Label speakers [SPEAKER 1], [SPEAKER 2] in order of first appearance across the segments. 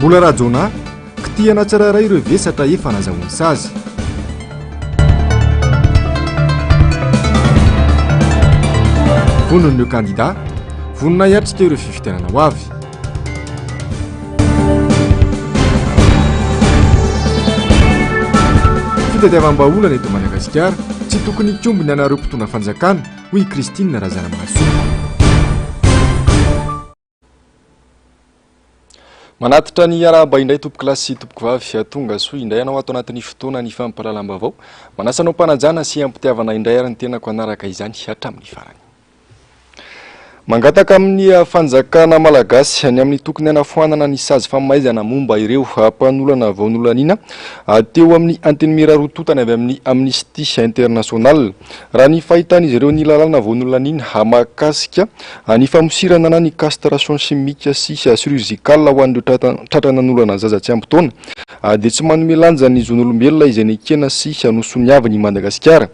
[SPEAKER 1] Mbola Rajaonah, kitihana tsirairay ireo vesatra efa nazahoany sazy. Vonon'ireo kandida, vonona hiatrika ireo fifidianana ho avy. Fitadiavam-bahaolana eto Madagasikara, tsy tokony hikombona ianareo mpitondra fanjakana, hoy i Christine Razanamahasoa. Manatitra ny arahaba indray tompokolahy sy tompokovavy, tonga soa indray ianao ato anatin'ny fotoana ny fampahalalam-baovao. Manasa anao am-panajana sy am-pitiavana indray ary ny tenako hanaraka izany hatramin'ny farany. Mangataka amin'ny fanjakana malagasy ny amin'ny tokony hanafoanana ny sazy famaizana momba ireo mpanolana vao nolaniana teo amin'ny Antenimiera roa tonta ny avy amin'ny Amnesty International. Raha ny fahitan'izy ireo ny lalàna vao nolaniana mahakasika ny famosirana na ny castration chimique sy chirurgicale ho an'ireo tratra nanolana zaza tsy ampy taona dia tsy manome lanja ny zon'olombelona izay nekena sy nosoniaviny i Madagasikara.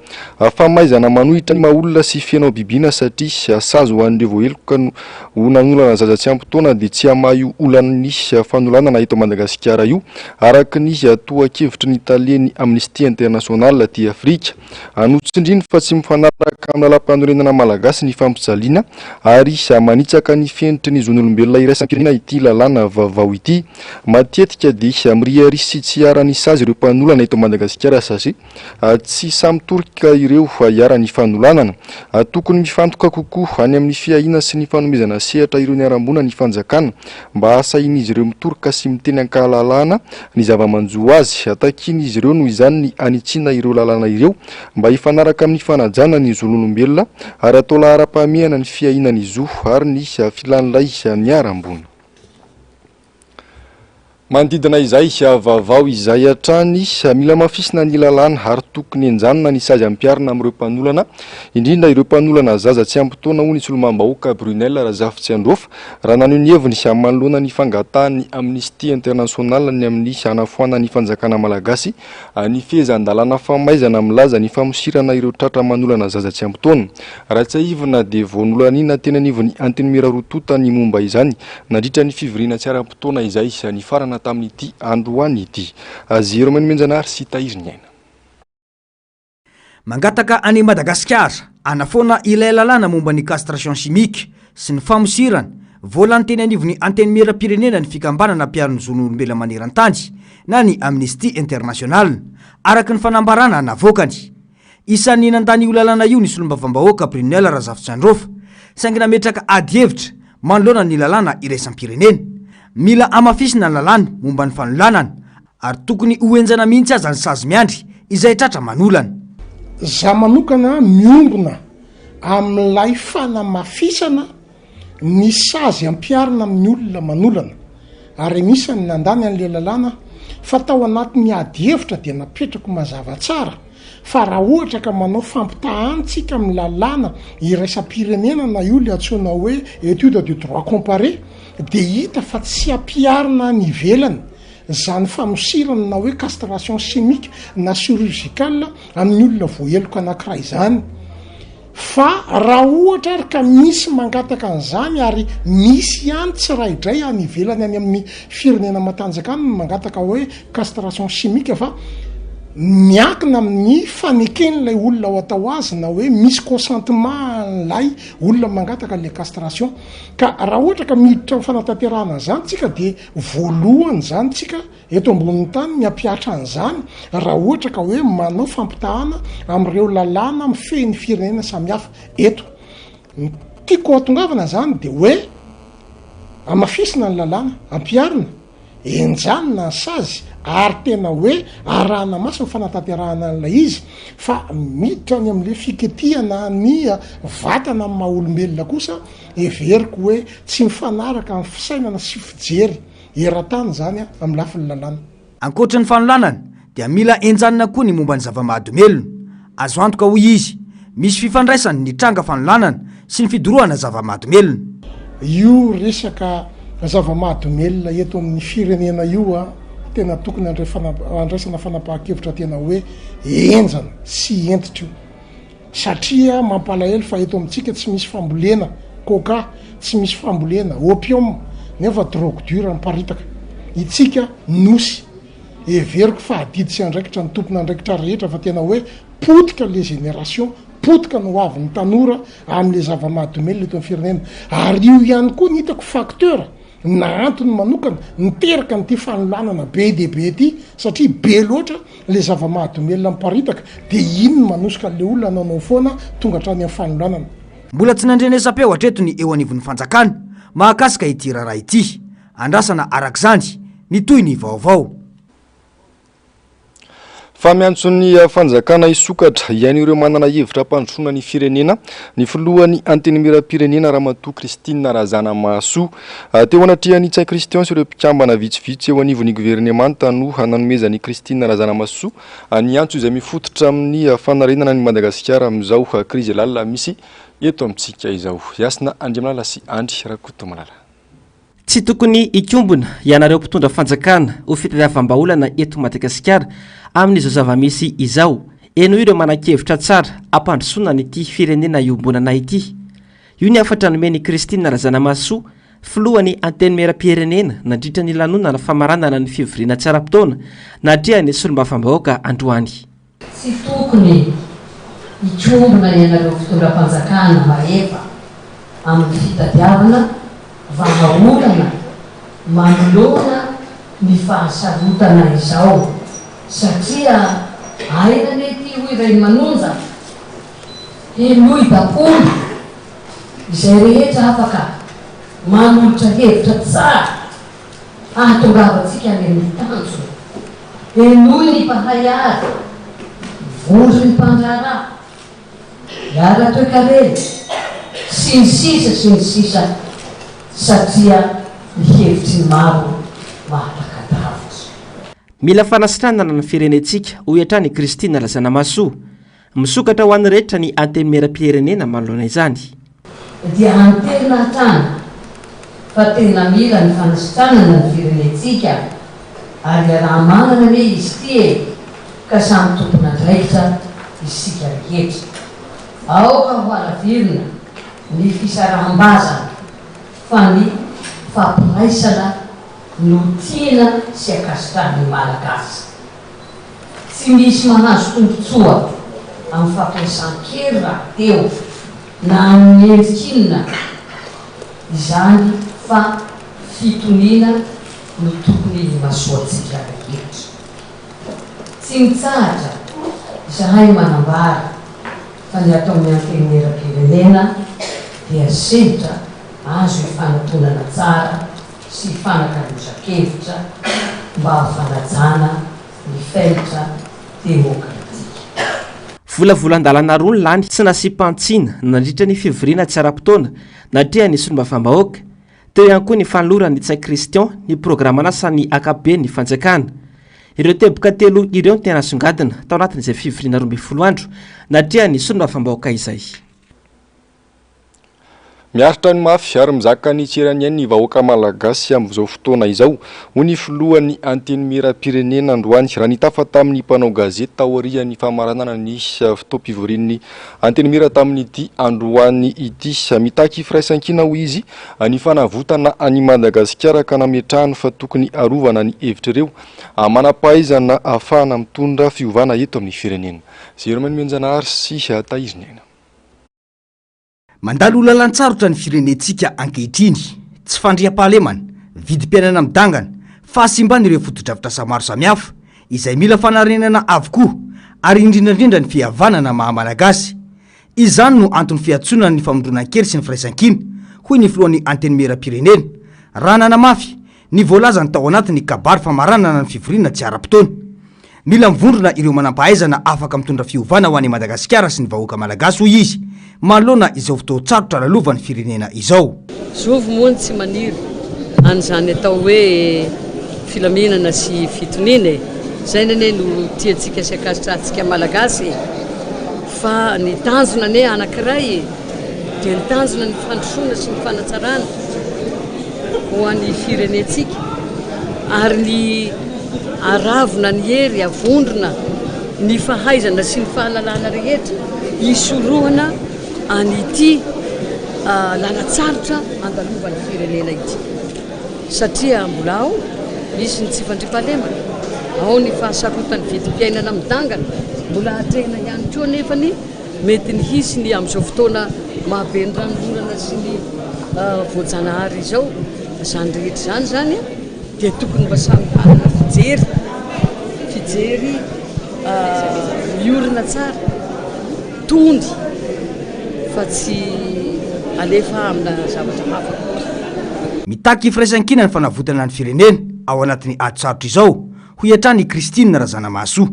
[SPEAKER 1] Famaizana manohitra ny maha olona sy feno habibiana satria sazy ho an'ireo voaheloka ho nanolana zaza tsy ampy taona dia tsy hamaha io olan'ny fanolanana eto Madagasikara io, araka ny tohan-kevitry ny talen'ny Amnesty International aty Afrika. Notsindriny fa tsy mifanaraka amin'ny lalàmpanorenana malagasy ny fampijaliana ary manitsaka ny fenitry ny zon'olombelona iraisam-pirenena ity lalàna vaovao ity. Matetika dia miriaria sy tsy iharan'ny sazy ireo mpanolana eto Madagasikara satria Tsy samy torika ireo iharan'ny fanolanana. Tokony mifantoka kokoa any amin'ny fiahiana sy ny fanomezana sehatra ireo niharam-boina ny fanjakana mba hahasahian'izy ireo mitoroka sy miteny an-kahalalahana ny zava-manjo azy. Takian'izy ireo noho izany ny hanitsiana ireo lalàna ireo mba hifanaraka amin'ny fanajana ny zon'olombelona ary atao laharam-pahamehana ny fiahiana ny zo ary ny filan'ilay niharam-boina. Manodidina izay vaovao izay hatrany, mila hamafisina ny lalàna ary tokony henjanina ny sazy ampiharina amin'ireo mpanolana, indrindra ireo mpanolana zaza tsy ampy taona hoy ny solombavambahoaka Brunelle Razafitsiandraofa raha naneho ny heviny manoloana ny fangatahan'ny Amnesty International ny amin'ny hanafoanan'ny fanjakana malagasy ny fehezan-dalàna famaizana milaza ny famosirana ireo tratra manolana zaza tsy ampy taona. Raha tsiahivina dia vao nolaniana teny anivon'ny Antenimiera roa tonta ny momba izany Nandritra ny fivoriana tsy ara-potoana izay nifarana tamin'ity androany ity. Jérôme Nomenjanahary sy Tahiry Ny Aina.
[SPEAKER 2] Mangataka an'i Madagasikara hanafoana ilay lalàna momba ny castration chimique sy ny famosirana vao lany teny anivon'ny Antenimierampirenena ny fikambanana mpiaro ny zon'olombelona maneran-tany na ny Amnesty International, araka ny fanambarana navoakany. Isan'ny nandany io lalàna io ny solombavambahoaka Brunelle Razafitsiandraofa, saingy nametraka adihevitra manoloana ny lalàna iraisam-pirenena. Mila hamafisina ny lalàna momba ny fanolanana ary tokony ho henjana mihitsy aza ny sazy miandry izay tratra manolana.
[SPEAKER 3] Za manokana miombona amin'ilay fanamafisana ny sazy ampiharina amin'ny olona manolana ary anisan'ny nandany an'ilay lalàna aho fa tao anatin'ny ady hevitra dia napetrako mazava tsara fa raha ohatra ka manao fampitahana tsika amin'ny lalàna iraisam-pirenena na io le antsoina hoe étude de droit comparé dia hita fa tsy ampiharina any ivelany zany famosirana na hoe castration chimique na chirurgicale amin'ny olona voaheloka anankiray izany. Fa raha ohatra ary ka misy mangataka an'izany ary misy ihany tsiraidray any ivelany any amin'ny firenena matanjaka any ny mangataka hoe castration chimique fa miankina amin'ny faneken'ilay olona ho atao azy na hoe misy consentement an'ilay olona mangataka le castration. Ka raha ohatra ka miditra amin'ny fanatanterahana an'izany tsika dia voalohany izany tsika Eto ambonin'ny tany ny hampihatra an'izany raha ohatra ka hoe manao fampitahana amin'ireo lalàna mifehy ny firenena samihafa eto. Ny tiako hahatongavana izany dia hoe hamafisina ny lalàna, ampiharina, henjanina ny sazy ary tena hoe arahana maso ny fanatanterahana an'ilay izy fa miditra any amin'ilay fiketihana ny vatana amin'ny maha olombelona kosa heveriko hoe tsy mifanaraka amin'ny fisainana sy fijery Eran-tany izany amin'ny lafiny lalàna.
[SPEAKER 2] Ankoatry ny fanolanana dia mila henjanina koa ny momba ny zava-mahadomelina. Azo antoka hoy izy, misy fifandraisany ny tranga fanolanana sy ny fidorohana zava-mahadomelina.
[SPEAKER 3] Io resaka zava-mahadomelina eto amin'ny firenena io tena tokony handraisana fanapahan-kevitra tena hoe henjana sy hentitra io. Satria mampalahelo fa eto amintsika tsy misy fambolena coca, tsy misy fambolena opium nefa drogue dure miparitaka. itsika nosy. Heveriko fa adidy sy andraikitra ny tompon'andraikitra rehetra fa tena hoe potika le génération, potika ny ho avin'ny tanora amin'le zava-mahadomelina eto amin'ny firenena. Ary io ihany koa ny hitako facteur na antony manokana niteraka an'ity fanolanana be dia be ity satria be loatra le zava-mahadomelina miparitaka dia iny no manosika an'le olona hanaonao foana tonga hatrany amin'ny fanolanana.
[SPEAKER 2] Mbola tsy nandrenesam-peo hatreto ny eo anivon'ny fanjakana mahakasika ity raharaha ity. Andrasana arak'izany ny tohiny vaovao.
[SPEAKER 1] Fa miantso ny fanjakana hisokatra hihaino ireo manana hevitra hampandrosoana ny firenena ny filohan'ny Antenimierampirenena Ramatoa Christine Razanamahasoa. Teo anatrehan'i Ntsay Christian sy ireo mpikambana vitsivitsy eo anivon'ny governemanta no nanomezan'i Christine Razanamahasoa ny antso izay mifototra amin'ny fanarenana an'i Madagasikara amin'izao krizy lalina misy eto amintsika izao. Hasina Andriamalala sy Andry Rakotomalala.
[SPEAKER 4] Tsy tokony hikombona ianareo mpitondra fanjakana ho fitadiavam-bahaolana eto Madagasikara amin'izao zava-misy izao. Henoy ireo manan-kevitra tsara hampandrosoana an'ity firenena iombonana ity. Io ny hafatra nomen'i Christine Razanamahasoa, filohan'ny Antenimierampirenena nandritra ny lanonana famaranana ny fivoriana tsy ara-potoana natrehan'ny solombavambahoaka androany.
[SPEAKER 5] Tsy tokony hikombona ianareo fitondram-panjakana mahefa amin'ny fitadiavana vahaolana manoloana ny fahasarotana izao satria aina anie ity hoy Rainimanonja, henoy daholo izay rehetra afaka manolotra hevitra tsara hahatongavantsika any amin'ny tanjona. Henoy ny mpahay ady, vondron'ny mpandraharaha, ny ara-toekarena, sy ny sisa sy ny sisa satria ny hevitry ny maro mahataka-davitra.
[SPEAKER 4] Mila fanasitranana ny firenentsika, hoy hatrany i Christine Razanamahasoa. Misokatra ho an'ny rehetra ny Antenimierampirenena manoloana izany.
[SPEAKER 5] Dia anterina hatrany fa tena mila ny fanasitranana ny firenentsika ary iaraha-manana anie izy ity e! ka samy tompon'andraikitra isika rehetra. Aoka ho halavirina ny fisaraham-bazana fa ny fampiraisana no tiana sy ankasitrahan'ny Malagasy. Tsy misy mahazo tombontsoa amin'ny fampiasan-kery rahateo na amin'ny endrika inona izany fa fitoniana no tokony himasoantsika rehetra. Tsy mitsahatra izahay manambara fa ny ato amin'ny Antenimierampirenena dia sehatra azo ifanatonana tsara sy ifanakalozan-kevitra mba ho fanajana ny fenitra demokratika.
[SPEAKER 4] Volavolan-dalàna roa ny lany tsy nasiam-pantsina nandritra ny fivoriana tsy ara-potoana natrehan'ny solombavambahoaka. Teo ihany koa ny fanoloran'i Ntsay Christian ny programan'asan'ny ankapoben'ny fanjakana. Ireo teboka telo ireo no tena nasongadina tao anatin'izay fivoriana 12 andro natrehan'ny solombavambahoaka izay.
[SPEAKER 1] Miaritra ny mafy ary mizaka ny tsy eran'ny ainy ny vahoaka malagasy amin'izao fotoana izao, hoy ny filohan'ny Antenimierampirenena androany raha nitafa tamin'ny mpanao gazety taorian'ny famaranana ny fotoam-pivorian'ny Antenimiera tamin'ity androany ity. Mitaky firaisankina, hoy izy, ny fanavotana an'i Madagasikara ka nametrahany fa tokony harovana ny hevitr'ireo manam-pahaizana ahafahana mitondra fiovana eto amin'ny firenena. Germain Nomenjanahary sy Tahiry Niaina.
[SPEAKER 2] Mandalo lalan-tsarotra ny firenentsika ankehitriny, tsy fandriampahalemana, vidim-piainana midangana, fahasimban'ireo fotodrafitrasa maro samihafa, izay mila fanarenana avokoa, ary indrindra indrindra ny fihavanana maha Malagasy. Izany no anton'ny fiantsoana ny famondronan-kery sy ny firaisankina, hoy ny filohan'ny Antenimierampirenena, raha nanamafy Ny voalazany tao anatin'ny kabary famaranana ny fivoriana tsy ara-potoana. Mila mivondrona ireo manampahaizana afaka mitondra fiovana ho an'i Madagasikara sy ny vahoaka malagasy, hoy izy, manoloana izao fotoan-tsarotra lalovan'ny firenena izao.
[SPEAKER 6] Zovy moa no tsy maniry an'izany atao hoe filaminana sy fitoniana e! Izay anie no tiantsika sy ankasitrahantsika Malagasy e! Fa ny tanjona anie anankiray e! Dia ny tanjona ny fandrosoana sy ny fanatsarana ho an'ny firenentsika ary ny aravona ny hery avondrona ny fahaizana sy ny fahalalana rehetra hisorohana an'ity lalan-tsarotra andalovan'ny firenena ity satria mbola ao. Misy ny tsy fandriampahalemana, ao ny fahasarotan'ny vidim-piainana midangana, mbola atrehina ihany koa anefa ny mety ny hisy ny amin'izao fotoana mahabe ny ranonorana sy ny voajanahary izao. Izany rehetra izany izany dia tokony mba samy hanana fijery, fijery miorina tsara. Tony fa tsy alefa amina zavatra hafa akory.
[SPEAKER 2] Mitaky firaisankina ny fanavotana ny firenena ao anatin'ny ady sarotra izao, hoy hatrany i Christine Razanamahasoa.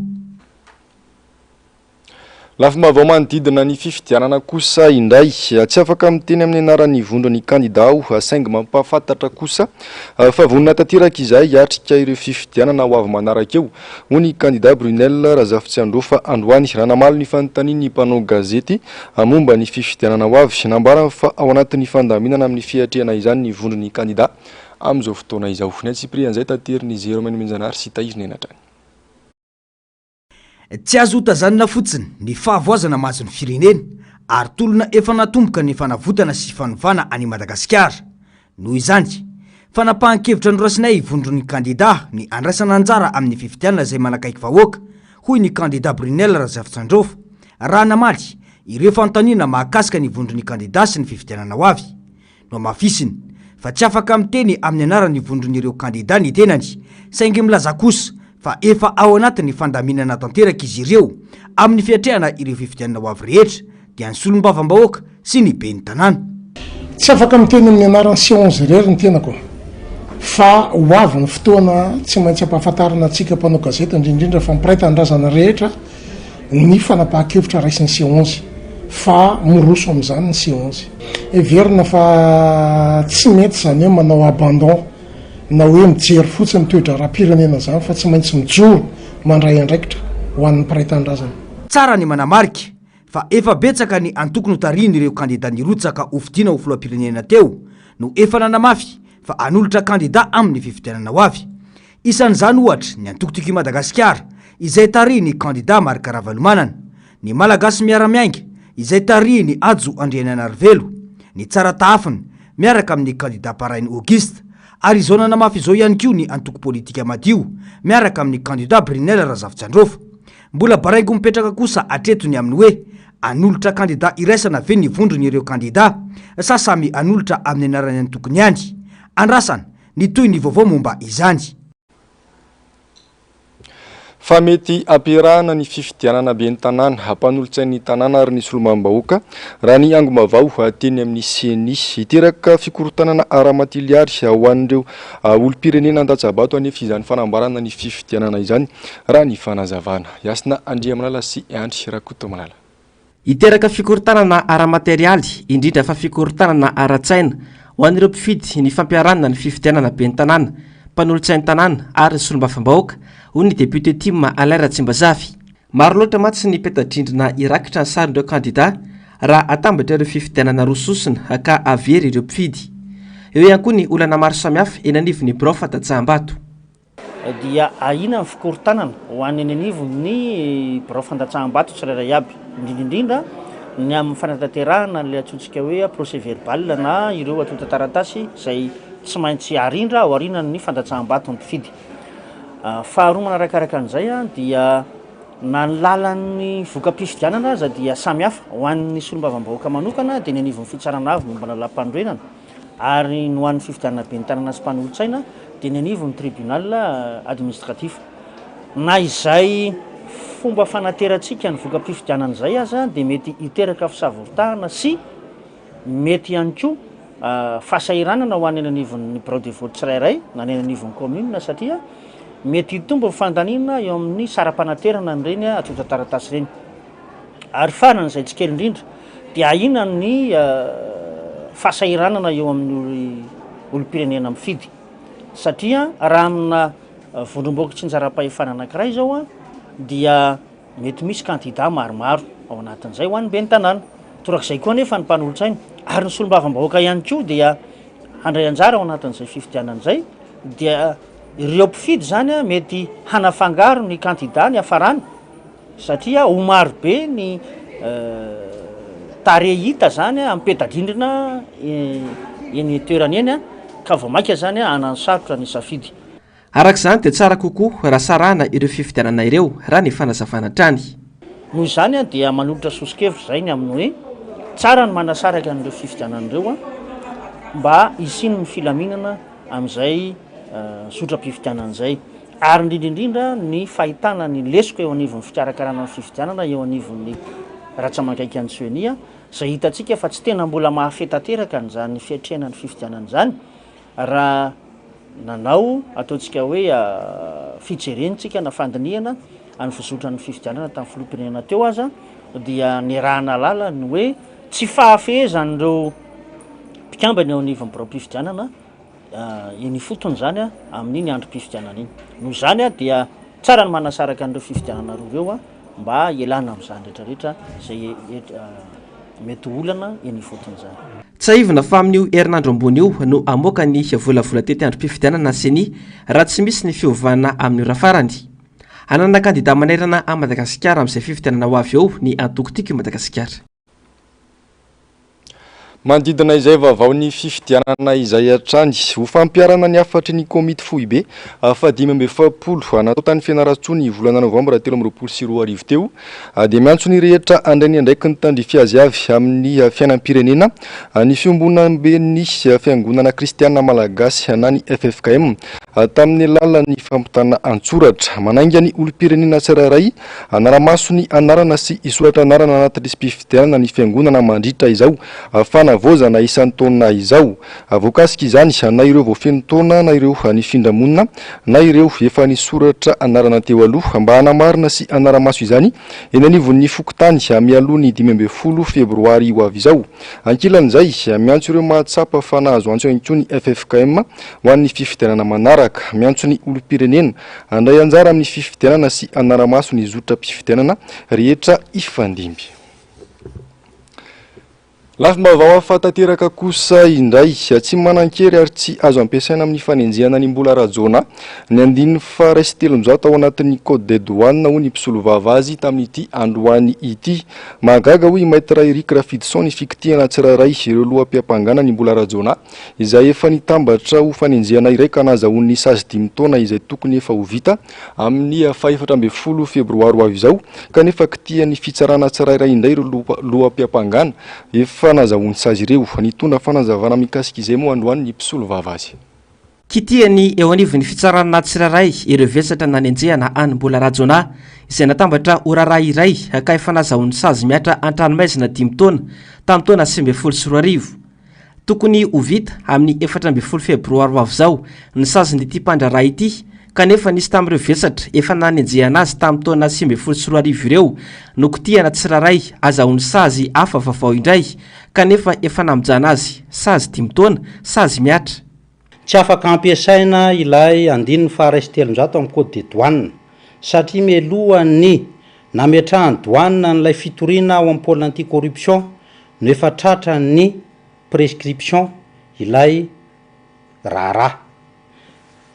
[SPEAKER 1] Lafim-baovao manodidina ny fifidianana kosa indray. Tsy afaka miteny amin'ny anaran'ny vondron'ny kandida aho, saingy mampahafantatra kosa fa vonona tanteraka izahay hiatrika ireo fifidianana ho avy manaraka eo. Hoy ny kandida Brunelle Razafitsiandraofa androany raha namaly ny fanontanian'ny mpanao gazety momba ny fifidianana ho avy. Nambarany fa ao anatin'ny fandaminana amin'ny fiatrehana izany ny vondron'ny kandida amin'izao fotoana izao. Ny antsipirian'izay taterin'i Jérôme Nomenjanahary sy Tahiry Nena hatrany.
[SPEAKER 2] Tsy azo hotazanina fotsiny ny fahavoazana mahazo ny firenena ary tolona efa natomboka ny fanavotana sy fanovana an'i Madagasikara. Noho izany, fanapahan-kevitra norasinay vondron'ny kandida ny handraisana anjara amin'ny fifidianana izay manakaiky vahoaka, hoy ny kandida Brunelle Razafintsandrofa, raha namaly ireo fanontaniana mahakasika ny vondron'ny kandida sy ny fifidianana ho avy. Nohamafisiny fa tsy afaka miteny amin'ny anaran'ny vondron'ireo kandida ny tenany, saingy milaza kosa fa efa ao anatin'ny fandaminana tanteraka izy ireo amin'ny fiatrehana ireo fifidianana ho avy rehetra, dia ny solombavambahoaka sy ny ben'ny tanàna.
[SPEAKER 3] Tsy afaka miteny amin'ny anaran'ny C-onze irery ny tenako fa ho avy ny fotoana tsy maintsy ampahafantarina antsika mpanao gazety indrindra indrindra fa mpiray tanindrazana rehetra ny fanapahan-kevitra raisin'ny C-onze fa miroso amin'izany ny C-onze. Heverina fa tsy mety izany hoe manao abandon na hoe mijery fotsiny ny toe-draharaham-pirenena izany fa tsy maintsy mijoro mandray andraikitra ho an'ny mpiray tanindrazana.
[SPEAKER 2] Tsara ny manamarika fa efa betsaka ny antoko notarihin'ireo kandida nirotsaka hofidiana ho filoham-pirenena teo no efa nanamafy fa hanolotra kandida amin'ny fifidianana ho avy. Isan'izany ohatra ny antoko Tiako i Madagasikara izay tarihin'ny kandida Marc Ravalomanana, ny Malagasy Miara-Miainga izay tarihin'i Hajo Andrianainarivelo, ny Tsara Tahafina miaraka amin'ny kandida Paraina Auguste ary izao nanamafy izao ihany koa ny antoko politika Madio miaraka amin'ny kandida Brunelle Razafitsiandraofa. Mbola baraingo mipetraka kosa hatreto ny amin'ny hoe hanolotra kandida iraisana ve ny vondron'ireo kandida sa samy hanolotra amin'ny anaran'ny antokony ihany? Andrasana ny tohin'ny vaovao momba izany.
[SPEAKER 1] Fa mety hampiarahana ny fifidianana ben'ny tanàna, mpanolotsain'ny tanàna ary ny solombavambahoaka, raha ny angom-baovao teny amin'ny Ceni. Hiteraka fikorontanana ara-matiliary ho an'ireo olom-pirenena handatsa-bato anefa izany fanambarana ny fifidianana izany, raha ny fanazavana. Hasina Andriamalala sy Andry Rakotomalala.
[SPEAKER 4] Hiteraka fikorontanana ara-materialy, indrindra fa fikorontanana ara-tsaina, ho an'ireo mpifidy ny fampiharana ny fifidianana ben'ny tanàna, mpanolotsain'ny tanàna ary ny solombavambahoaka, hoy ny depiote tim Alain Ratsimbazafy. Maro loatra mantsy ny peta-drindrina hirakitra ny sarin'ireo kandidà raha atambatra ireo fifidianana roa sosona ka havery ireo mpifidy. Eo ihany koa ny olana maro samihafa eny anivon'ny birao fandatsaham-bato.
[SPEAKER 7] Dia ahiana ny fikorontanana ho an'ny eny anivon'ny birao fandatsaham-bato tsirairay aby, indrindra indrindra ny amin'ny fanatanterahana ilay antsointsika hoe procès verbal na ireo antontan-taratasy izay tsy maintsy arindra aorianan'ny fandatsaham-bato ny mpifidy. Faharoa manarakaraka an'izay dia na ny lalan'ny voka-pifidianana aza dia samy hafa. Ho an'ny solombavambahoaka manokana dia ny anivon'ny fitsarana avo momba ny lalàmpanorenana ary ny ho an'ny fifidianana ben'ny tanàna sy mpanolotsaina dia ny anivon'ny tribunal administratif. Na izay fomba fanaterantsika ny voka-pifidianana izay aza dia mety hiteraka fisavoritahana sy Mety ihany koa fahasahiranana ho an'ny eny anivon'ny birao de vote tsirairay na ny eny anivon'ny commune satria mety hitombo ny fandaniana eo amin'ny saram-panaterana an'ireny antontan-taratasy ireny. Ary farany izay tsy kely indrindra dia ahiana ny fahasahiranana eo amin'ny olom-pirenena mifidy satria raha amina vondrom-boky tsinjaram-pahefana anankiray izao dia Mety misy kandida maromaro ao anatin'izay ho an'ny ben'ny tanàna. Torak'izay koa anefa ny mpanolotsaina ary ny solombavambahoaka ihany koa dia handray anjara ao anatin'izay fifidianana izay dia ireo mpifidy izany mety hanafangaro ny kandida ny hafarany satria ho maro be ny tarehy hita izany amin'ny peta-drindrina eny toerana eny ka vao mainka izany hananosarotra ny safidy.
[SPEAKER 4] Araka izany dia tsara kokoa raha sarahana ireo fifidianana ireo, raha ny fanazavana hatrany.
[SPEAKER 7] Noho izany dia manolotra soso-kevitra izahay ny amin'ny hoe tsara ny manasaraka an'ireo fifidianana ireo mba hisian'ny filaminana amin'izay zotram-pifidianana izay ary indrindra indrindra ny fahitana ny lesoka eo anivon'ny fikarakarana ny fifidianana eo anivon'ny ratsa-mangaikan'ny ceni izay hitantsika fa tsy tena mbola mahafehy tanteraka an'izany fiatrehana ny fifidianana izany Raha nanao ataontsika hoe fijerentsika na fandinihana ny fizotran'ny fifidianana tamin'ny filoham-pirenena teo aza dia niaraha-nahalala ny hoe tsy fahafehezan'ireo mpikambana eo anivon'ny biraom-pifidianana eny ifotony izany amin'iny androm-pifidianana iny. Noho izany dia tsara ny manasaraka an'ireo fifidianana roa ireo mba hialana amin'izany rehetrarehetra izay mety ho olana eny ifotony izany.
[SPEAKER 4] Tsiahivina fa amin'io herinandro ambony io no hamoaka ny volavola tetiandrom-pifidianana Ceni raha tsy misy ny fiovana amin'ny ora farany. Hanana kandida manerana an'i Madagasikara amin'izay fifidianana ho avy eo ny antoko Tiako i Madagasikara.
[SPEAKER 1] Manodidina izay vaovaon'ny fifidianana izay hatrany, ho fampiharana ny hafatry ny komity foibe fahadimy 45 natao tany Fianarantsoa ny volana novambra 2023 teo, dia miantso ny rehetra handray ny andraikiny tandrify azy avy amin'ny fiainam-pirenena ny Fiombonamben'ny Fiangonana Kristiana Malagasy na ny ffkm tamin'ny alalan'ny fampitana an-tsoratra. Manainga ny olom-pirenena tsirairay hanara-maso ny anarana sy hisoratra anarana anaty lisi-pifidianana ny Fiangonana mandritra izao fanavaozana isan-taona izao. Voakasika izany na ireo vao feno taona na ireo nifindra monina na ireo efa nisoratra anarana teo aloha mba hanamarina sy hanara-maso izany eny anivon'ny fokontany mialoha ny 15 febroary ho avy izao. Ankilan'izay, miantso ireo mahatsapa fa nahazo antso ihany koa ny ffkm ho an'ny fifidianana manaraka. Miantso ny olom-pirenena handray anjara amin'ny fifidianana sy hanara-maso ny zotram-pifidianana rehetra hifandimby. Lafim-baovao hafa tanteraka kosa indray, tsy manan-kery ary tsy azo ampiasaina amin'ny fanenjehana an'i Mbola Rajaonah ny andininy faha-301 ao anatin'ny Code des douanes, hoy ny mpisolovava azy tamin'ity androany ity. Mahagaga, hoy i Maître Eric Rafidison, ny fikitihana tsirairay ireo loham-piampangana an'i Mbola Rajaonah izay efa nitambatra ho fanenjehana iray ka nahazahoany sazy dimy taona izay tokony efa ho vita amin'ny faha-14 febroary ho avy izao kanefa kitihan'ny fitsarana tsirairay indray ireo loham-piampangana efa nazahoany sazy ireo. Nitondra fanazavana mikasika izay moa androany ny mpisolovava azy.
[SPEAKER 4] Kitihany eo anivon'ny fitsarana tsirairay ireo vesatra nanenjehana an'i Mbola Rajaonah izay natambatra ho raharaha iray ka efa nazahoany sazy mihatra an-tranomaizina dimy taona tamin'ny taona 2019. Tokony ho vita amin'ny 14 febroary ho avy izao ny sazin'ity mpandraharaha ity kanefa nisy tamin'ireo vesatra efa nanenjehana azy tamin'ny taona 2019 ireo nokitihana tsirairay azahoany sazy hafa vaovao indray kanefa efa namojana azy sazy dimy taona sazy mihatra.
[SPEAKER 8] Tsy afaka ampiasaina ilay andininy faha-301 amin'ny Code des douanes satria mialohan'ny nametrahan'ny douane an'ilay fitoriana ao amin'ny pôle anti-corruption no efa tratran'ny prescription ilay raharaha.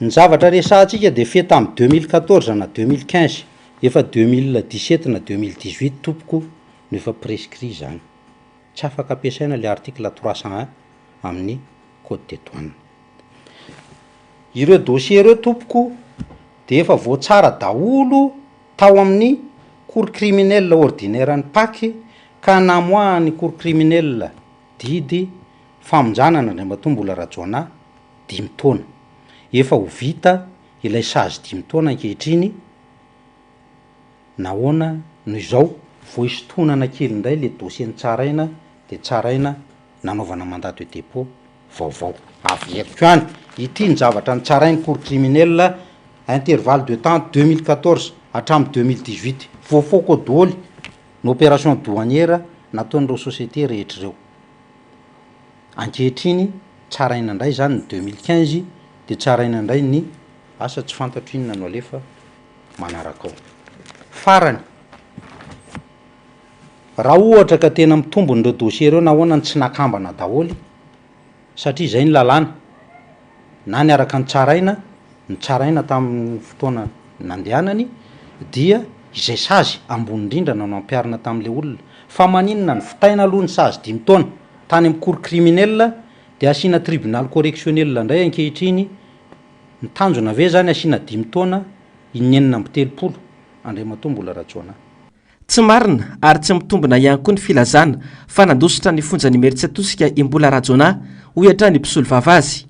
[SPEAKER 8] Ny zavatra resahantsika dia fe tamin'ny 2014 na 2015, efa 2017 na 2018 tompoko no efa prescrit izany. Tsy afaka ampiasaina ilay article 301 amin'ny code des douanes. Ireo dossier ireo tompoko dia efa voatsara daholo tao amin'ny cour criminelle ordinaire an'i Pac ka namoahan'ny cour criminelle didy famonjana an'Andriamatoa Mbola Rajaonah dimy taona. Efa ho vita ilay sazy dimy taona ankehitriny, nahoana no izao vao hisintonana kely indray le dossier nitsaraina dia tsaraina nanaovana mandat de dépôt vaovao. Averiko ihany, ity ny zavatra nitsarain'ny cour criminelle intervalle de temps 2014 hatramin'ny 2018, voafaoka ao daholo ny opération douanière nataon'ireo société rehetra ireo. Ankehitriny tsaraina indray izany ny 2015 dia tsaraina indray ny asa tsy fantatro inona no alefa manaraka ao. Farany. Raha ohatra ka tena mitombina ireo dossier ireo nahoana no tsy nakambana daholo satria izay ny lalàna na niaraka nitsaraina nitsaraina tamin'ny fotoana nandehanany dia izay sazy ambony indrindra no nampiharina tamin'ilay olona fa maninona ny vitaina aloha ny sazy dimy taona tany amin'ny cour criminelle dia asiana tribunal correctionnel indray ankehitriny. Ny tanjona ve zany asiana dimy taona in'enina 36 Andriamatoa Mbola Rajaonah?
[SPEAKER 4] Tsy marina ary tsy mitombina ihany koa ny filazana fa nandositra ny fonjan'Imerintsiatosika i Mbola Rajaonah, hoy hatrany ny mpisolovava azy.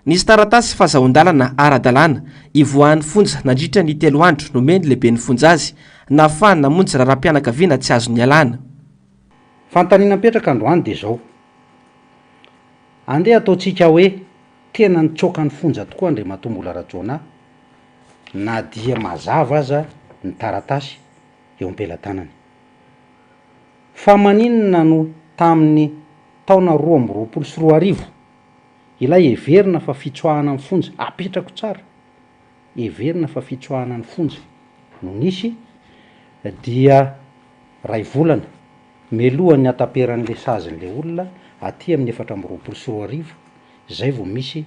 [SPEAKER 4] Nisy taratasy fahazahoan-dalana ara-dalàna ivoahan'ny fonja nandritra ny telo andro nomen'ny lehiben'ny fonja azy nahafahany namonjy raharaham-pianakaviana tsy azo nialana.
[SPEAKER 8] Fanontaniana mipetraka androany dia izao, Andeha ataontsika hoe tena nitsoaka ny fonja tokoa Andriamatoa Mbola Rajaonah na dia mazava aza ny taratasy eo am-pelatanany. Fa maninona no tamin'ny taona 2022 ilay heverina fa fitsoahana ny fonja, apetrako tsara, heverina fa fitsoahana ny fonja no nisy dia ray volana mialohan'ny hataperan'ilay sazin'ilay olona aty amin'ny 2024 izay vao misy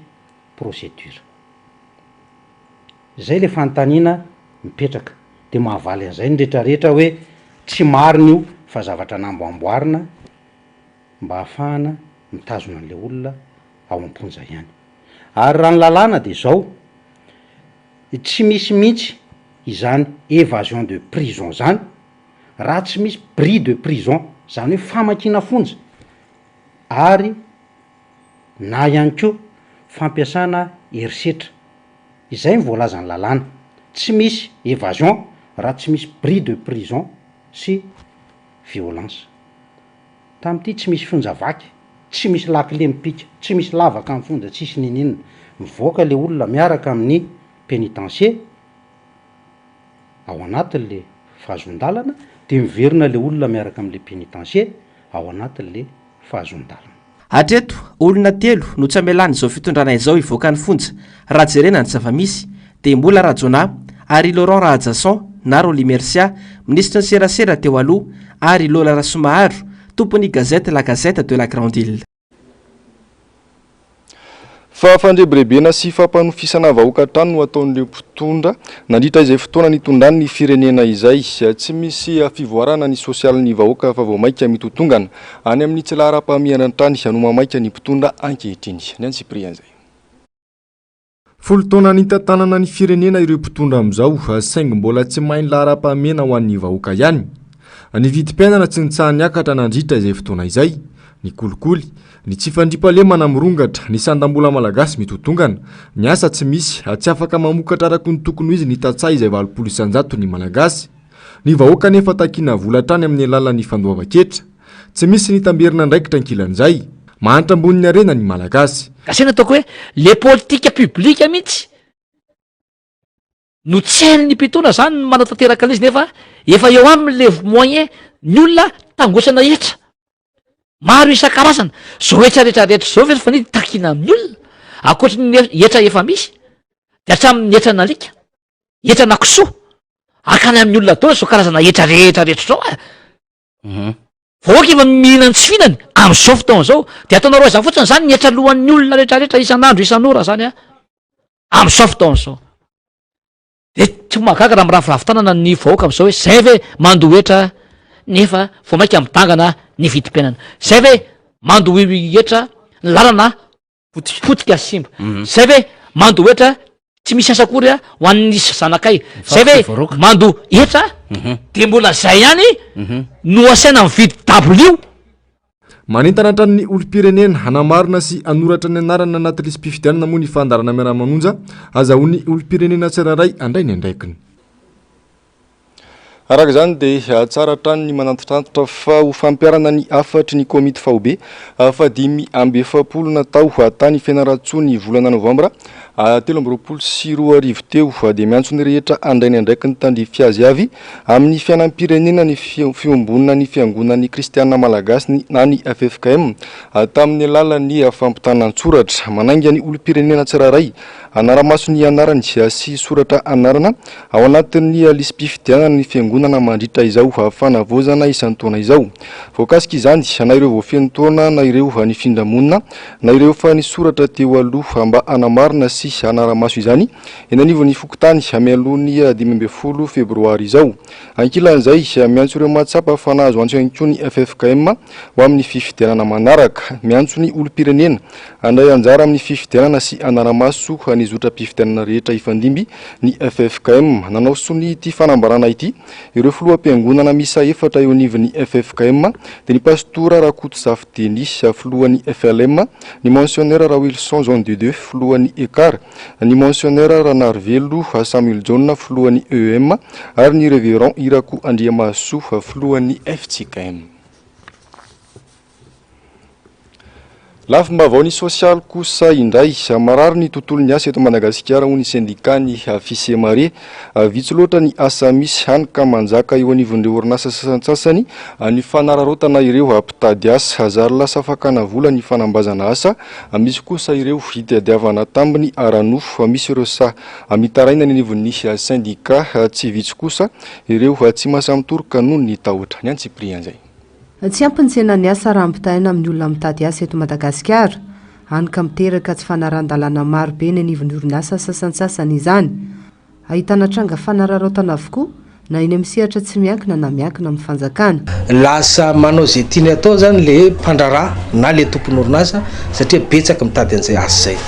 [SPEAKER 8] procédure. Izay ilay fanontaniana mipetraka. Dia mahavaly an'izay ny retraretra hoe tsy marina io fa zavatra namboamboarina mba hahafahana mitazona an'ilay olona ao am-ponja ihany. Ary raha ny lalàna dia izao, tsy misy mihitsy izany évasion de prison izany raha tsy misy bris de prison, izany hoe famakiana fonja ary na ihany koa fampiasana herisetra. Izay no voalazan'ny lalàna. Tsy misy évasion raha tsy misy bris de prison sy violence. Tamin'ity tsy misy fonja vaky, tsy misy lakile mipika, tsy misy lavaka amin'ny fonja, tsisy ninininona. Mivoaka le olona miaraka amin'ny pénitencier ao anatin'le fahazoan-dalana, de miverina le olona miaraka amin'le pénitencier ao anatin'le fahazoan-dalana.
[SPEAKER 4] Hatreto, olona telo no tsy amelan'izao fitondrana izao hivoaka ny fonja raha jerena ny zava-misy, dia Mbola Rajaonah ary i Laurent Rahajason na Rolly Mercia, minisitry ny serasera teo aloha, ary i Lola Rasoamaharo, tompon'ny gazety La Gazette de la Grande Ile.
[SPEAKER 1] Fa fandrebirebena sy fampanofisana vahoaka hatrany no ataon'ireo mpitondra nandritra izay fotoana nitondrany ny firenena izay. Tsy misy fivoarana ny sosialin'ny vahoaka fa vao mainka mitotongana any amin'ny tsy laharam-pahamehana hatrany no mamaika ny mpitondra ankehitriny. Ny antsipirian'izay. Folo taona nitantanana ny firenena ireo mpitondra amin'izao, saingy mbola tsy mahay ny laharam-pahamehana ho an'ny vahoaka ihany. Ny vidim-piainana tsy nitsaha-niakatra nandritra izay fotoana izay, ny kolikoly, ny tsy fandriampahalemana mirongatra, ny sandam-bola malagasy mitotongana, ny asa tsy misy, tsy afaka mamokatra araka ny tokony ho izy ny tantsaha izay 80% ny Malagasy. Ny vahoaka anefa takiana vola hatrany amin'ny alalan'ny fandoavan-ketra. Tsy misy ny tamberin'andraikitra ankilan'izay. Mahantra ambonin'ny harena ny Malagasy.
[SPEAKER 9] Gasyna ataoko hoe le politique publique mihitsy no tsy hain'ny mpitondra zany ny manatanteraka an'izy nefa efa eo aminy le moyen ny olona tangosana hetra maro isan-karazana. Zao hetra rehetra rehetra zao ve ry Fanilo takiana amin'ny olona ankoatry ny hetra efa misy de hatramin'ny hetran'alika, hetrana kisoa, akany amin'ny olona daholo zao karazana hetra rehetra rehetra zao e. Vahoaka efa mihinana ny tsy fihinany amin'izao fotoana izao, dia ataonareo aiza fotsiny izany ny hetra alohan'ny olona rehetra rehetra isan'andro isan'ora izany an, amin'izao fotoana izao. Dia tsy mahagaga raha miraviravy tanana ny vahoaka amin'izao hoe zay ve mandoa hetra nefa vao mainka midangana ny vidim-piainana, zay ve mandoa hetra ny lalana potika sy simba. Zay ve mandoa hetra tsy misy asa akory ho an'ny zanakay. Zay ve mandoa hetra de mbola zay ihany no asaina mividy dabilio.
[SPEAKER 1] Manentana hatrany ny olom-pirenena hanamarina sy hanoratra ny anarany anaty lisi-pifidianana moa ny fandaharana Miara-manonja azahoan'ny olom-pirenena tsirairay handray ny andraikiny. Araka izany dia tsara hatrany ny manantitrantitra fa ho fampiharana ny hafatry ny komity faobe fahadimy amby efapolo natao tany Fianarantsoa ny volana novambra 2023 teo dia miantso ny rehetra handray ny andraikiny tandrify azy avy amin'ny fiainam-pirenena ny fiombonan'ny fiangonan'ny kristiana malagasy na ny ffkm tamin'ny alalan'ny fampitana an-tsoratra manainga ny olom-pirenena tsirairay hanara-maso ny anarany sy soratra anarana ao anatin'ny lisi-pifidianana ny fiangonana. fiangonana mandritra izao fanavaozana isan-taona izao. Voakasika izany na ireo vao feno taona na ireo nifindra monina na ireo efa nisoratra teo aloha mba hanamarina sy hanara-maso izany eny anivon'ny fokontany mialoha ny 15 febroary izao. Ankilan'izay, miantso ireo mahatsapa fa nahazo antso ihany koa ny ffkm ho amin'ny fifidianana manaraka. Miantso ny olom-pirenena handray anjara amin'ny fifidianana sy hanara-maso ny zotram-pifidianana rehetra hifandimby ny ffkm. Nanao sonia ity fanambarana ity ireo filoham-piangonana miisa efatra eo anivon'ny ffkm dia ny Pastora Rakotozafy Denis, filohan'ny flm, ny Monseigneur Rawilson Jean de Dieu, filohan'ny Ekar, ny Monseigneur Ranarivelo Samuel Jaona, filohan'ny EEM, ary ny Révérend Irako Andriamahasoa, filohan'ny fjkm. Lafim-baovao ny sosialy kosa indray. Marary ny tontolon'ny asa eto Madagasikara hoy ny sendikan'ny Fisemare. Vitsy loatra ny asa misy, hany ka manjaka eo anivon'ireo orinasa sasantsasany ny fanararaotana ireo mpitady asa. Zary lasa fakana vola ny fanambazana asa. Misy kosa ireo itadiavana tambiny ara-nofo. Misy ireo sahy mitaraina eny anivon'ny sendika. Tsy vitsy kosa ireo tsy mahasahy mitoroka noho ny tahotra. Ny antsipirian'izay.
[SPEAKER 10] Tsy ampy ny tsenan'ny asa raha ampitahaina amin'ny olona mitady asa eto Madagasikara, hany ka miteraka tsy fanarahan-dalàna maro be eny anivon'ny orinasa sasantsasany izany. Ahitana tranga fanararaotana avokoa na eny amin'ny sehatra tsy miankina na miankina amin'ny fanjakana.
[SPEAKER 11] Lasa manao izay tiany atao izany le mpandraharaha na le tompon'orinasa satria betsaka mitady an'izay asa izay.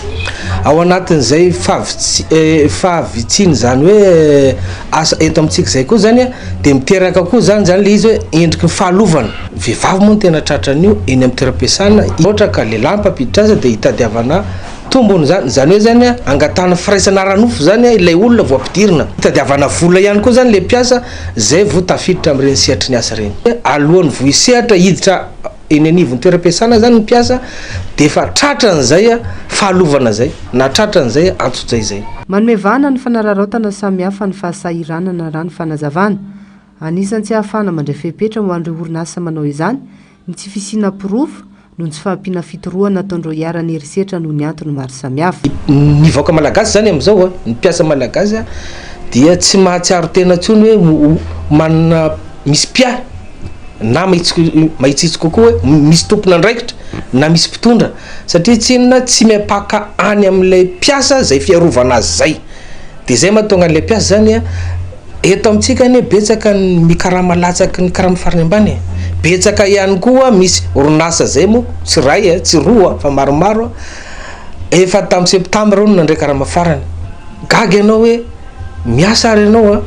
[SPEAKER 11] Ao anatin'izay fahavitsian'izany hoe asa eto amintsika izay koa izany dia miteraka koa izany izany le izy hoe endriky ny fahalovana. Vehivavy moa no tena tratran'io eny amin'ny toeram-piasana, ohatra ka lehilahy mpampiditra asa dia hitadiavana tombony izany, izany hoe izany angatahana firaisana ara-nofo izany ilay olona vao ampidirina. Hitadiavana vola ihany koa izany ilay mpiasa izay vao tafiditra amin'ireny sehatry ny asa ireny. Alohan'ny vao hisehatra hiditra eny anivon'ny toeram-piasana izany ny mpiasa dia efa tratran'izay fahalovana izay na tratran'izay antsojay izay.
[SPEAKER 10] Manome vahana ny fanararaotana samihafa ny fahasahiranana raha ny fanazavana. Anisan'ny tsy ahafahana mandray fepetra ho an'ireo orinasa manao izany ny tsy fisiana porofo noho ny tsy fahampiana fitorohana ataon'ireo iharan'ny herisetra noho ny antony maro samihafa.
[SPEAKER 11] Ny vahoaka malagasy izany amin'izao, ny mpiasa malagasy dia tsy mahatsiaro tena intsony hoe manana misy mpiahy na mahitsihitsy kokoa hoe misy tompon'andraikitra na misy mpitondra satria tsinona tsy miampaka any amin'ilay mpiasa izay fiarovana azy izay. Dia izay mahatonga an'ilay mpiasa izany an, eto amintsika anie betsaka ny mikarama latsaky ny karama farany ambany e, betsaka ihany koa misy orinasa izay moa tsy iray a, tsy roa fa maromaro a, efa tamin'ny septambra hono nandray karama farany, gaga ianao hoe miasa ary ianao an,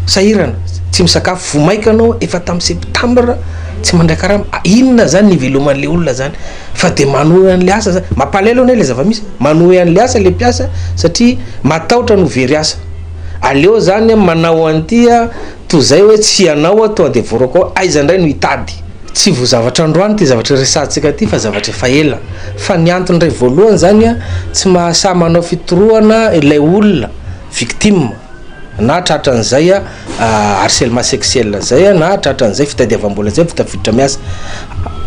[SPEAKER 11] sahirana, tsy misakafo, voa maika anao efa tamin'ny septambra tsy mandray karama, inona zany ny iveloman'le olona zany fa de manohy an'le asa zany, mampalahelo anie le zava-misy, manohy an'le asa le mpiasa satria matahotra ny ho very asa, aleo zany manao an'ity toy zay hoe tsy hanao aho tonga de voaroaka ao, aiza indray no hitady. Tsy vao zavatra androany ity zavatra resahantsika ity fa zavatra efa ela, fa ny antony iray voalohany zany tsy mahasahy manao fitorohana ilay olona victime, na tratran'izay harcèlement sexuel zay na tratran'izay fitadiavam-bola zay vao tafiditra miasa,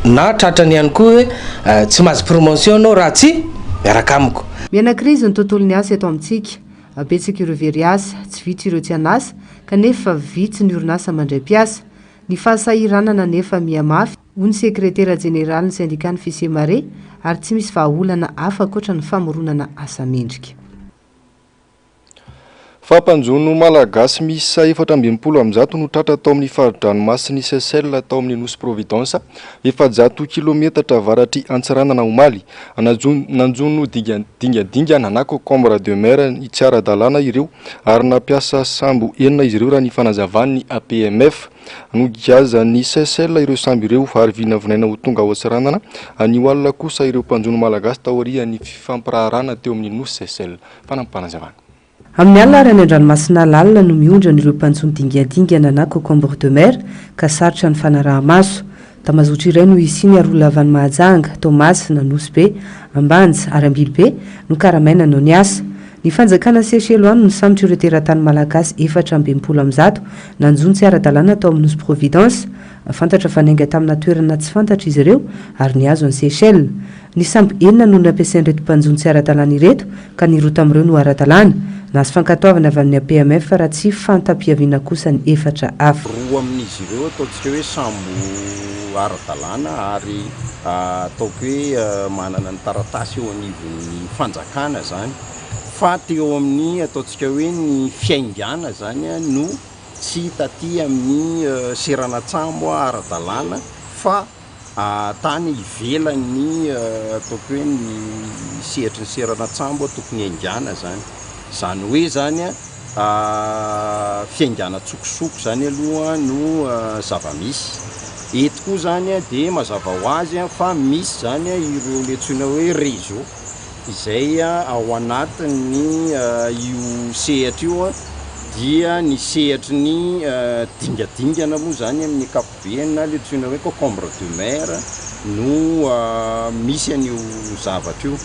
[SPEAKER 11] na tratrany ihany koa hoe tsy mahazo promotion ianao raha tsy miaraka amiko.
[SPEAKER 10] Miaina krizy ny tontolon'ny asa eto amintsika. Betsaka ireo very asa, tsy vitsy ireo tsy an'asa, kanefa vitsy ny orinasa mandray mpiasa. Ny fahasahiranana anefa miha-mafy, hoy ny sekretera jeneralin'ny sendikan'ny Fisemare, ary tsy misy vahaolana hafa ankoatra ny famoronana asa mendrika.
[SPEAKER 1] Fampanjono Malagasy miisa 164 no tratra tao amin'ny fari-dranomasin'i Seychelles tao amin'ny Nosy Providence, 400 kilometatra avaratr'i Antsiranana omaly. Nanjono dingadingana na concombre de mer tsy ara-dalàna ireo ary nampiasa sambo enina izy ireo raha ny fanazavan'ny APMF. Nogiazan'i Seychelles ireo sambo ireo ary vinavinaina ho tonga ao Antsiranana anio alina kosa ireo mpanjono Malagasy taorian'ny fifampiraharahana teo amin'ny Nosy Seychelles. Fanampim-panazavana.
[SPEAKER 10] Amin'ny alina ary any an-dranomasina lalina no miondrana ireo mpanjono dingadingana na cocombre de mer ka sarotra ny fanaraha-maso. Tambazotra iray no hisiany ary olona avy any Mahajanga, Toamasina, Nosy Be, Ambanja ary Ambilobe no karamaina hanao ny asa. Ny fanjakana Seychellois no nisambotra ireo teratany malagasy 164 nanjono tsy ara-dalàna tao amin'ny Nosy Providence. Fantatra fa niainga tamina toerana tsy fantatra izy ireo ary nihazo an'i Seychelles. Ny sambo enina no nampiasain'ireto mpanjono tsy ara-dalàna ireto ka ny roa tamin'ireo no ara-dalàna. Nahazo fankatoavana avy amin'ny APMF raha tsy fanta-piaviana kosa ny efatra hafa.
[SPEAKER 12] Roa amin'izy ireo ataontsika hoe sambo ara-dalàna ary ataoko hoe manana ny taratasy eo anivon'ny fanjakana izany fa teo amin'ny ataontsika hoe ny fiaingàna izany no tsy taty amin'ny seranan-tsambo ara-dalàna fa tany ivelan'ny ataoko hoe ny sehatry ny seranan-tsambo tokony hiaingàna izany. Izany hoe izany fiaingàna an-tsokosoko izany aloha no zava-misy. Eto koa izany dia mazava ho azy fa misy izany ireo ilay antsoina hoe réseau izay ao anatin'ny io sehatra io dia ny sehatry ny dingadingana moa izany amin'ny ankapobeny. Be na le antsoina hoe cocombre de mer no misy an'io zavatra io.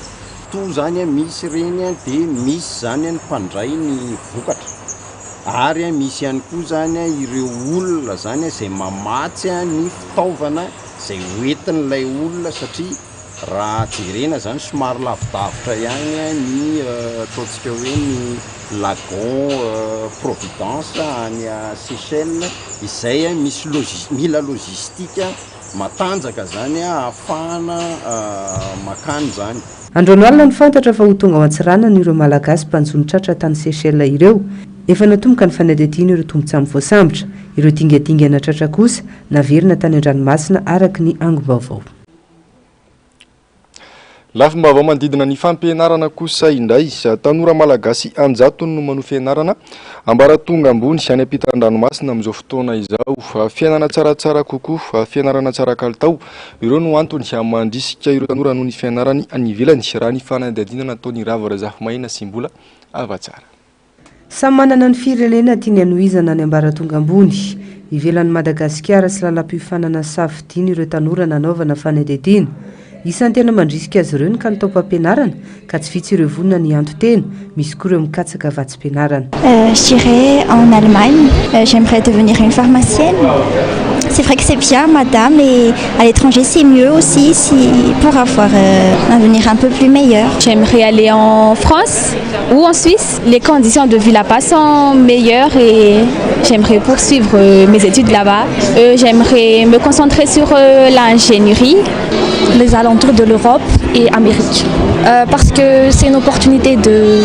[SPEAKER 12] Toa zany misy ireny de misy zany ny mpandray ny vokatra ary misy ihany koa zany ireo olona zany izay mamatsy ny fitaovana izay hoentin'ilay olona satria raha jerena zany somary lavidavitra ihany ny ataontsika hoe ny lagon Providence any Seychelles izay misy logis- mila logistique matanjaka zany ahafahana makany zany.
[SPEAKER 10] Androany alina no fantatra fa ho tonga ao Antsiranana ireo Malagasy mpanjono tratra tany Seychelles ireo. Efa natomboka ny fanadihadiana ireo tompon-tsambo voasambotra. Ireo dingadingana tratra kosa naverina tany an-dranomasina araka ny angom-baovao.
[SPEAKER 1] Lafim-baovao manodidina ny fampianarana kosa indray, tanora malagasy an-jatony no manohy fianarana ambaratonga ambony any ampitan-dranomasina amin'izao fotoana izao. Fiainana tsaratsara kokoa, fianarana tsara kalitao, ireo no antony mandrisika ireo tanora hanohy ny fianarany any ivelany, raha ny fanadihadiana nataon'i Ravo Razafimaina sy Mbola Havatsara.
[SPEAKER 10] Samy manana ny firenena tiany hanohizana ny ambaratonga ambony. Ivelan'i Madagasikara sy lalam-piofanana safidiany ireo tanora nanaovana fanadihadiana. Isan'ny tena mandrisika azy ireo ny kalitaom-pampianarana ka tsy vitsy ireo vonona ny hianto-tena, misy koa ireo mikatsaka vatsim-pianarana.
[SPEAKER 13] J'irai en Allemagne, j'aimerais devenir une pharmacienne. C'est vrai que c'est bien madame mais à l'étranger c'est mieux aussi si pour avoir un avenir un peu plus meilleur.
[SPEAKER 14] J'aimerais aller en France ou en Suisse. Les conditions de vie là-bas sont meilleures et j'aimerais poursuivre mes études là-bas. J'aimerais me concentrer sur l'ingénierie.
[SPEAKER 15] Les alentours de l'Europe et Amérique. Parce que c'est une opportunité de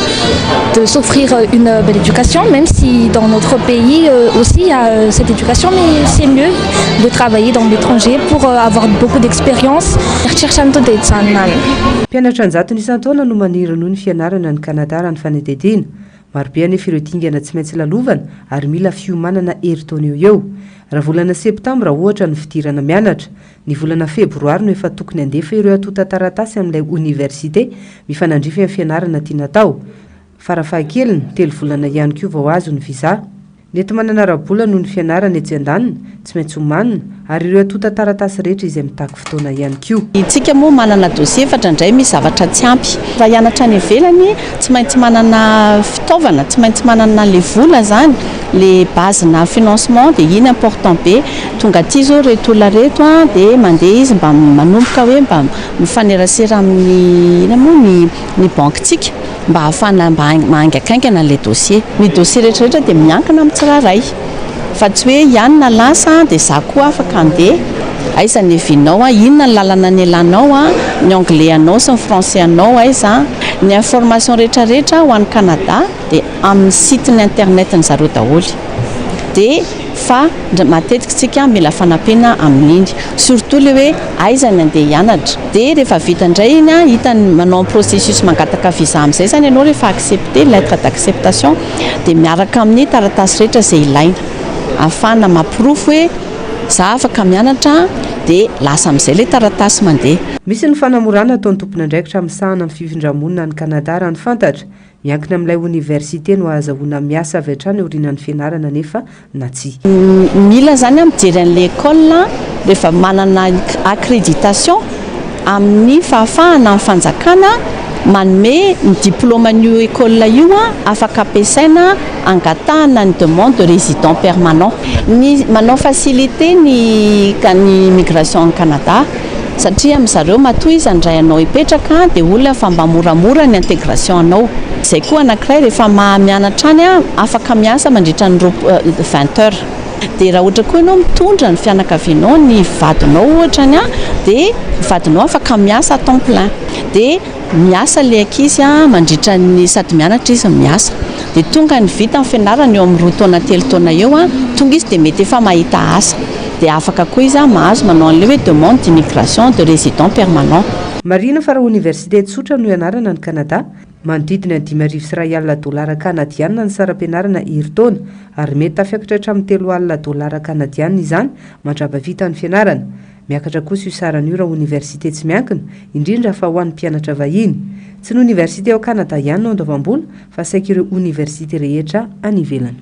[SPEAKER 15] de s'offrir une belle éducation, même si dans notre pays aussi il y a cette éducation, mais c'est mieux de travailler dans l'étranger pour avoir beaucoup d'expérience. Eritreritra ny tonga dia hijanona any.
[SPEAKER 10] Mpianatra an-jatony isan-taona no maniry hanohy ny fianarana any Canada raha ny fanadihadiana. Marobe anefa ireo dingana tsy maintsy lalovana ary mila fiomanana herintaona eo ho eo. Raha volana septambra ohatra no fidirana mianatra, ny volana febroary no efa tokony handefa ireo antontan-taratasy amin'ilay oniversite mifanandrify amin'ny fianarana tiana atao. Farafahakeliny, telo volana ihany koa vao azo ny visa. Ny enti-manana ara-bola noho ny fianarana etsy andaniny, tsy maintsy omanina, ary ireo antontan-taratasy rehetra izay mitaky fotoana ihany koa.
[SPEAKER 16] Isika moa manana dossier fa indraindray misy zavatra tsy ampy. Raha hianatra any ivelany, tsy maintsy manana fitaovana, tsy maintsy manana le vola izany, le base na financement dia iny important be. Tonga aty izao ireto olona ireto dia mandeha izy mba manomboka hoe mba mifanerasera amin'ny inona moa ny ny banquintsika mba hahafahana mba mahaingakaingana an'ilay dossier. Ny dossier rehetra rehetra dia miankina amin'ny tsirairay fa tsy hoe i anona lasa dia za koa afaka handeha. Aiza ny avis-nao, inona ny lalana nialanao, ny anglais anao sy ny français anao aiza. Ny information rehetra rehetra ho an'i Canada dia amin'ny site-n'ny internet-ny zareo daholo. Dia fa matetika tsika mila fanampiana amin'iny surtout le hoe aiza ny andeha hianatra dia rehefa vita indray iny an hitany manao ny processus mangataka visa amin'izay zany ianao rehefa accepter lettre d'acceptation dia miaraka amin'ny taratasy rehetra izay ilaina ahafahana maporofo hoe za afaka mianatra dia lasa amin'izay ilay taratasy mandeha.
[SPEAKER 10] Misy ny fanamorana ataon'ny tompon'andraikitra misahana ny fifindra-monina any Canada raha ny fantatra. Miankina amin'ilay oniversite no ahazahoana miasa avy hatrany aorianan'ny fianarana anefa na tsia.
[SPEAKER 16] Mila zany an mijery an'ilay école rehefa manana accréditation amin'ny fahafahana ny fanjakana manome ny diplôme an'io école io afaka ampiasaina angatahana ny demande de résident permanent. Ny manao facilité ny ny immigration any Canada. Satria amin zareo matoa izy handray anao hipetraka dia olona efa mba moramora ny intégration anao. Izay koa anankiray rehefa maha mianatra any afaka miasa mandritra ny 20 heures. Dia raha ohatra koa ianao mitondra ny fianakavianao, ny vadinao ohatra ny dia vadinao afaka miasa à temps plein. Dia miasa ilay ankizy mandritra ny sady mianatra izy no miasa. Dia tonga ny vita ny fianarany eo amin'ny roa taona telo taona eo, tonga izy dia mety efa mahita asa. Dia afaka koa izy mahazo manao an'ilay hoe demande d'immigration de résident permanent.
[SPEAKER 10] Marihina fa raha oniversite tsotra no ianarana any Canada, manodidina ny 1500 dolara kanadianina ny saram-pianarana herintaona, ary mety tafiakatra hatramin'ny 3000 dolara kanadianina izany mandrapahavita ny fianarana. Miakatra kosa io sarany io raha oniversite tsy miankina, indrindra fa ho an'ny mpianatra vahiny. Tsy ny oniversite ao Canada ihany no andoavam-bola fa saika ireo oniversite rehetra any ivelany.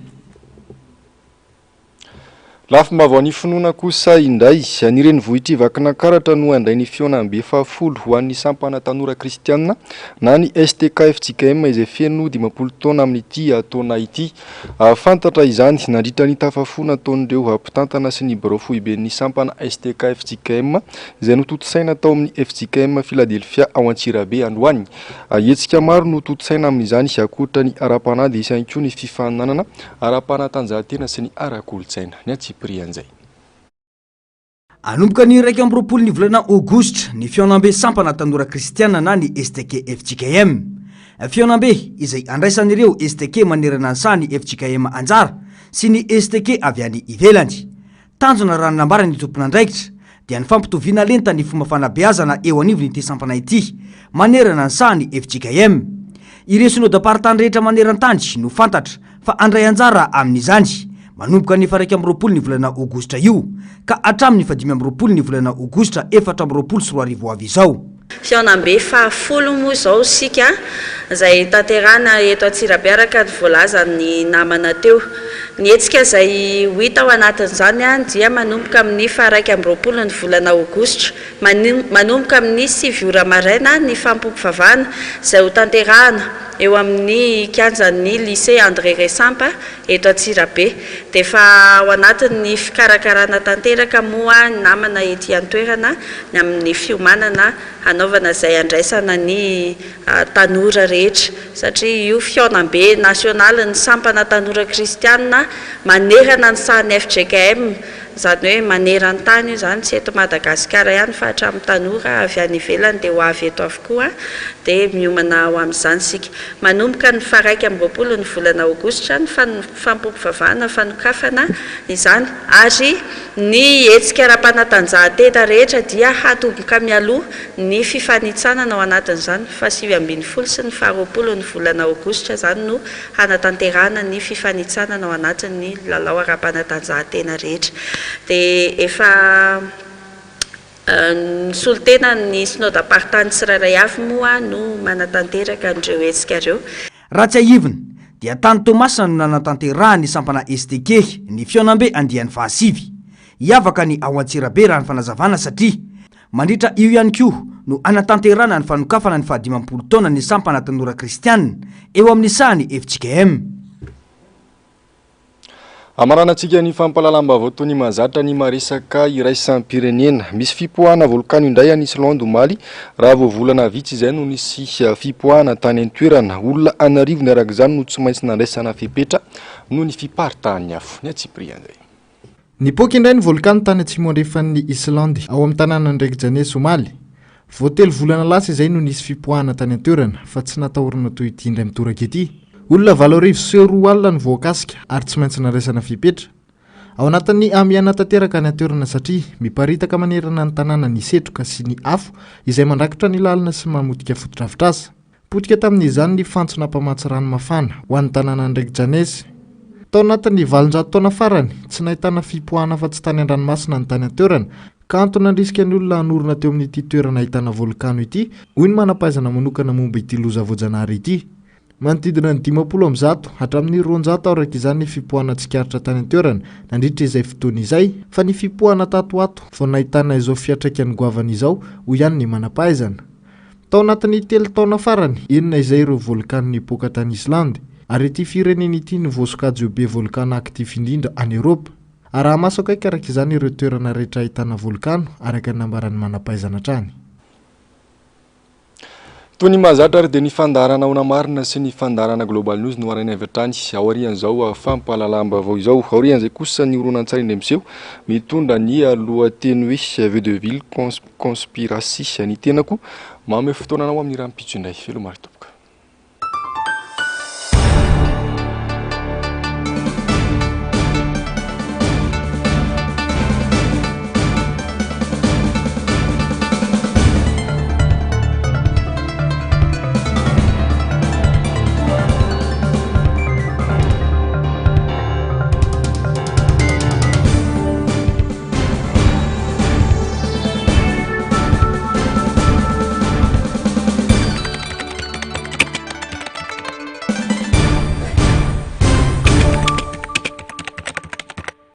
[SPEAKER 1] Lafim-baovaon'ny finoana kosa indray. Ny renivohitr'i Vakinankaratra no handray ny fihaonambe fahafolo ho an'ny sampana tanora kristiana na ny STKFJKM izay feno 50 taona amin'ity taona ity. Fantatra izany nandritra ny tafafoha nataon'ireo mpitantana sy ny birao foiben'ny sampana STKFJKM izay notontosaina tao amin'ny fjkm Philadelphia ao Antsirabe androany. Hetsika maro no tontosaina amin'izany ankoatra ny ara-panahy dia hisy ihany koa ny fifaninanana ara-panatanjahantena sy ny ara-kolontsaina. Ny antsipirian'izay.
[SPEAKER 2] Hanomboka ny 21 ny volana Aogositra ny fihaonambe sampana tanora kristiana na ny STK fjkm. Fihaonambe izay andraisan'ireo STK manerana ny sahan'ny fjkm anjara sy ny STK avy any ivelany. Tanjona raha ny nambaran'ny tompon'andraikitra dia ny fampitoviana lenta ny fomba fanabeazana eo anivon'ity sampana ity manerana ny sahan'ny fjkm. Ireo synodam-paritany rehetra maneran-tany no fantatra fa handray anjara amin'izany manomboka ny faha-21 ny volana aogositra io ka hatramin'ny faha-25 ny volana aogositra 2024 ho avy izao.
[SPEAKER 17] Fihaonambe fahafolo moa izao isika izay tanterahina eto Antsirabe araka ny voalazan'ny namana teo. Ny hetsika izay ho hita ao anatin'izany dia manomboka amin'ny faha-21 ny volana aogositra, manomboka amin'ny sivy ora maraina ny fanompoam-pivavahana izay ho tanterahina eo amin'ny kianjan'ny Lycée André Resampa eto Antsirabe. Dia efa ao anatin'ny fikarakarana tanteraka moa ny namana ety an-toerana ny amin'ny fiomanana hanaovana izay handraisana ny tanora rehetra satria io fihaonambe nasionalin'ny sampana tanora kristianina manerana ny sahan'ny fjkm, izany hoe maneran-tany io izany, tsy eto Madagasikara ihany fa hatramin'ny tanora avy any ivelany dia ho avy eto avokoa dia miomana ho amin'izany isika. Manomboka ny faha-21 ny volana aogositra ny fanompoam-pivavahana fanokafana izany ary Ny hetsika ara-panatanjahantena rehetra dia hatomboka mialoha ny fifanintsanana ao anatin'izany faha-19 sy ny faha-20 ny volana aogositra izany no hanatanterahana ny fifanintsanana ao anatin'ny lalao ara-panatanjahantena rehetra. Dia efa ny solontenan'ny Synodam-paritany tsirairay avy moa no manatanteraka an'ireo hetsika ireo.
[SPEAKER 2] Raha tsiahivina, dia tany Toamasina no nanatanterahan'ny sampana STK ny fihaonambe andiany fahasivy. Hiavaka ny ao Antsirabe raha ny fanazavana satria mandritra io ihany koa no hanatanterahana ny fanokafana ny fahadimampolo taonan'ny sampana tanora kristianina eo amin'ny sahan'ny fjkm.
[SPEAKER 1] Hamaranantsika ny fampahalalam-baovao toy ny mahazatra ny maresaka iraisam-pirenena. Misy fipoahana volkano indray any Islande omaly, raha vao volana vitsy izay no nisy fipoahana tany an-toerana. Olona an'arivony araka izany no tsy maintsy nandraisana fepetra noho ny fiparitahan'ny afo. Ny antsipirian'izay.
[SPEAKER 18] Nipoaka indray ny volkano tany atsimo-andrefan'i Islande, ao amin'ny tanànan'i Reykjanes omaly. Vao telo volana lasa izay no nisy fipoahana tany an-toerana, fa tsy natahorana toy ity indray mitoraka ity. Olona 2008 no voakasika ary tsy maintsy nandraisana fepetra. Ao anatin'ny hamehana tanteraka any an-toerana satria miparitaka manerana ny tanàna ny setroka sy ny afo izay mandrakotra ny lalana sy mamotika fotodrafitrasa. Potika tamin'izany ny fantsona mpamatsy rano mafana ho an'ny tanànan'i Reykjanes. Tao anatin'ny 800 taona farany, tsy nahitana fipoahana afa-tsy tany an-dranomasina ny tany an-toerana, ka antony nandrisika ny olona hanorina teo amin'ity toerana ahitana volkano ity, hoy ny manam-pahaizana manokana momba ity loza voajanahary ity. Manodidina ny 150 hatramin'ny 200 araka izany ny fipoahana tsikaritra tany an-toerana nandritra izay fotoana izay, fa ny fipoahana tato ho ato vao nahitana izao fiantraikany goavana izao, hoy ihany ny manam-pahaizana. Tao anatin'ny telo taona farany, enina izay ireo volkano nipoaka tany Islande, ary ity firenena ity no voasokajy ho be volkano actif indrindra any Eoropa. Araha-maso akaiky araka izany ireo toerana rehetra ahitana volkano, araka ny nambaran'ny manam-pahaizana hatrany.
[SPEAKER 1] Toy ny mahazatra ary dia ny fandaharana Ahoana Marina sy ny fandaharana Global News no arahina avy hatrany aorian'izao fampahalalam-baovao izao. Aorian'izay kosa ny horonantsary indray miseho mitondra ny lohateny hoe Vue de ville conspiracy. Ny tenako manome fotoana anao amin'ny rahampitso indray. Veloma ry tompoko.